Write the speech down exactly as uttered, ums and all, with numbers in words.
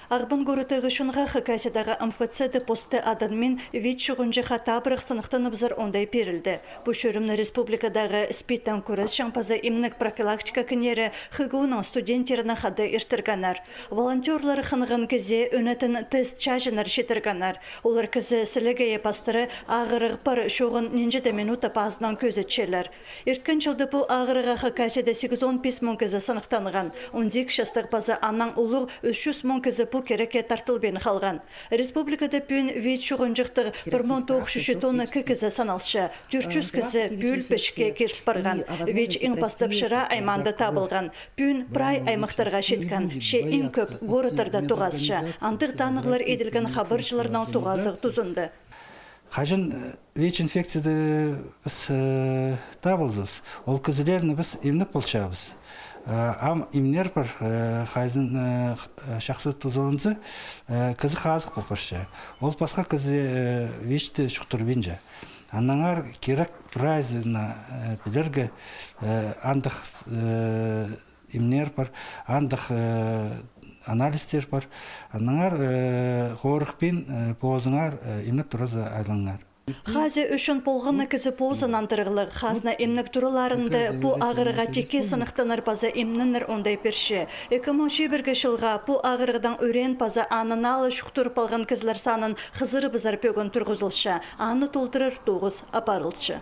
Ағбан городтағы чонға Хакасиядағы МФЦ-де посты аданмин вич чуғынҷыхха табырах сыныхтаныбызар оңдай пирілді. Пу чӧрімні республикадағы СПИДтең кӱресчең паза имнег профилактика кіннері ХГУ-ның студенттерінең хада иртіргеннер. Волонтёрлар хынған кізее ӧнетін тест чаҷыннар читіргеннер. Олар кізі сілігейі пастыра ағырығ пар чоғын нинҷе-де минута пазынаң кӧзітчелер. Ирткен чылда пу ағырығға Хакасияда сигізон пис муң кізі сыныхтанған. Он сигіс частығ паза аннаң улуғ ӱс чӱс муң кізі пу кирекке тартылбин халған. Республикада пӱӱн вич чуғынҷыхтығ пір муң тоғыс чӱс читон ікі кізі саналча. Тӧрт чӱс кізі пӱӱл пічікке киріл парған. Вич иң пастап Шира аймаанда табылған. Пӱӱн прай аймахтарға читкен. Че иң кӧп городтарда тоғасча. Андағ танығлар иділген хабарҷыларның тоғазығ тузында. Хаҷан, э, ВИЧ-инфекцияда піс, э, табылзабыс, ол кізілерні піс имнеп полчабыс. Э, ам имнер пар, э, хайзын, э, х-, э, чахсы тузаланза, э, кізі хазых пол парча. Ол пасха кізі, э, ВИЧ-ті чуғдырбинча. Аннаңар кирек прайзына, э, пілерге, э, андағ, э, имнер пар, андағ, э, анализтер пар. Аннаңар, э, хорыхпин, э, позыңар, э, имнеп тураза айлаңар. Хазы ӱчӱн полған на кізі позын андырығлығ. Хазна имнег тураларында пу ағырығға тикке сыныхтанар паза имненер оңдай пирче. Ікі муң чибіргі чылға пу ағырығдаң ӱреен паза анын алай чуғдырып алған кізілер санын хызырыбызар пӧгін турғызылча. Аны толдырар тоғыс апарылча.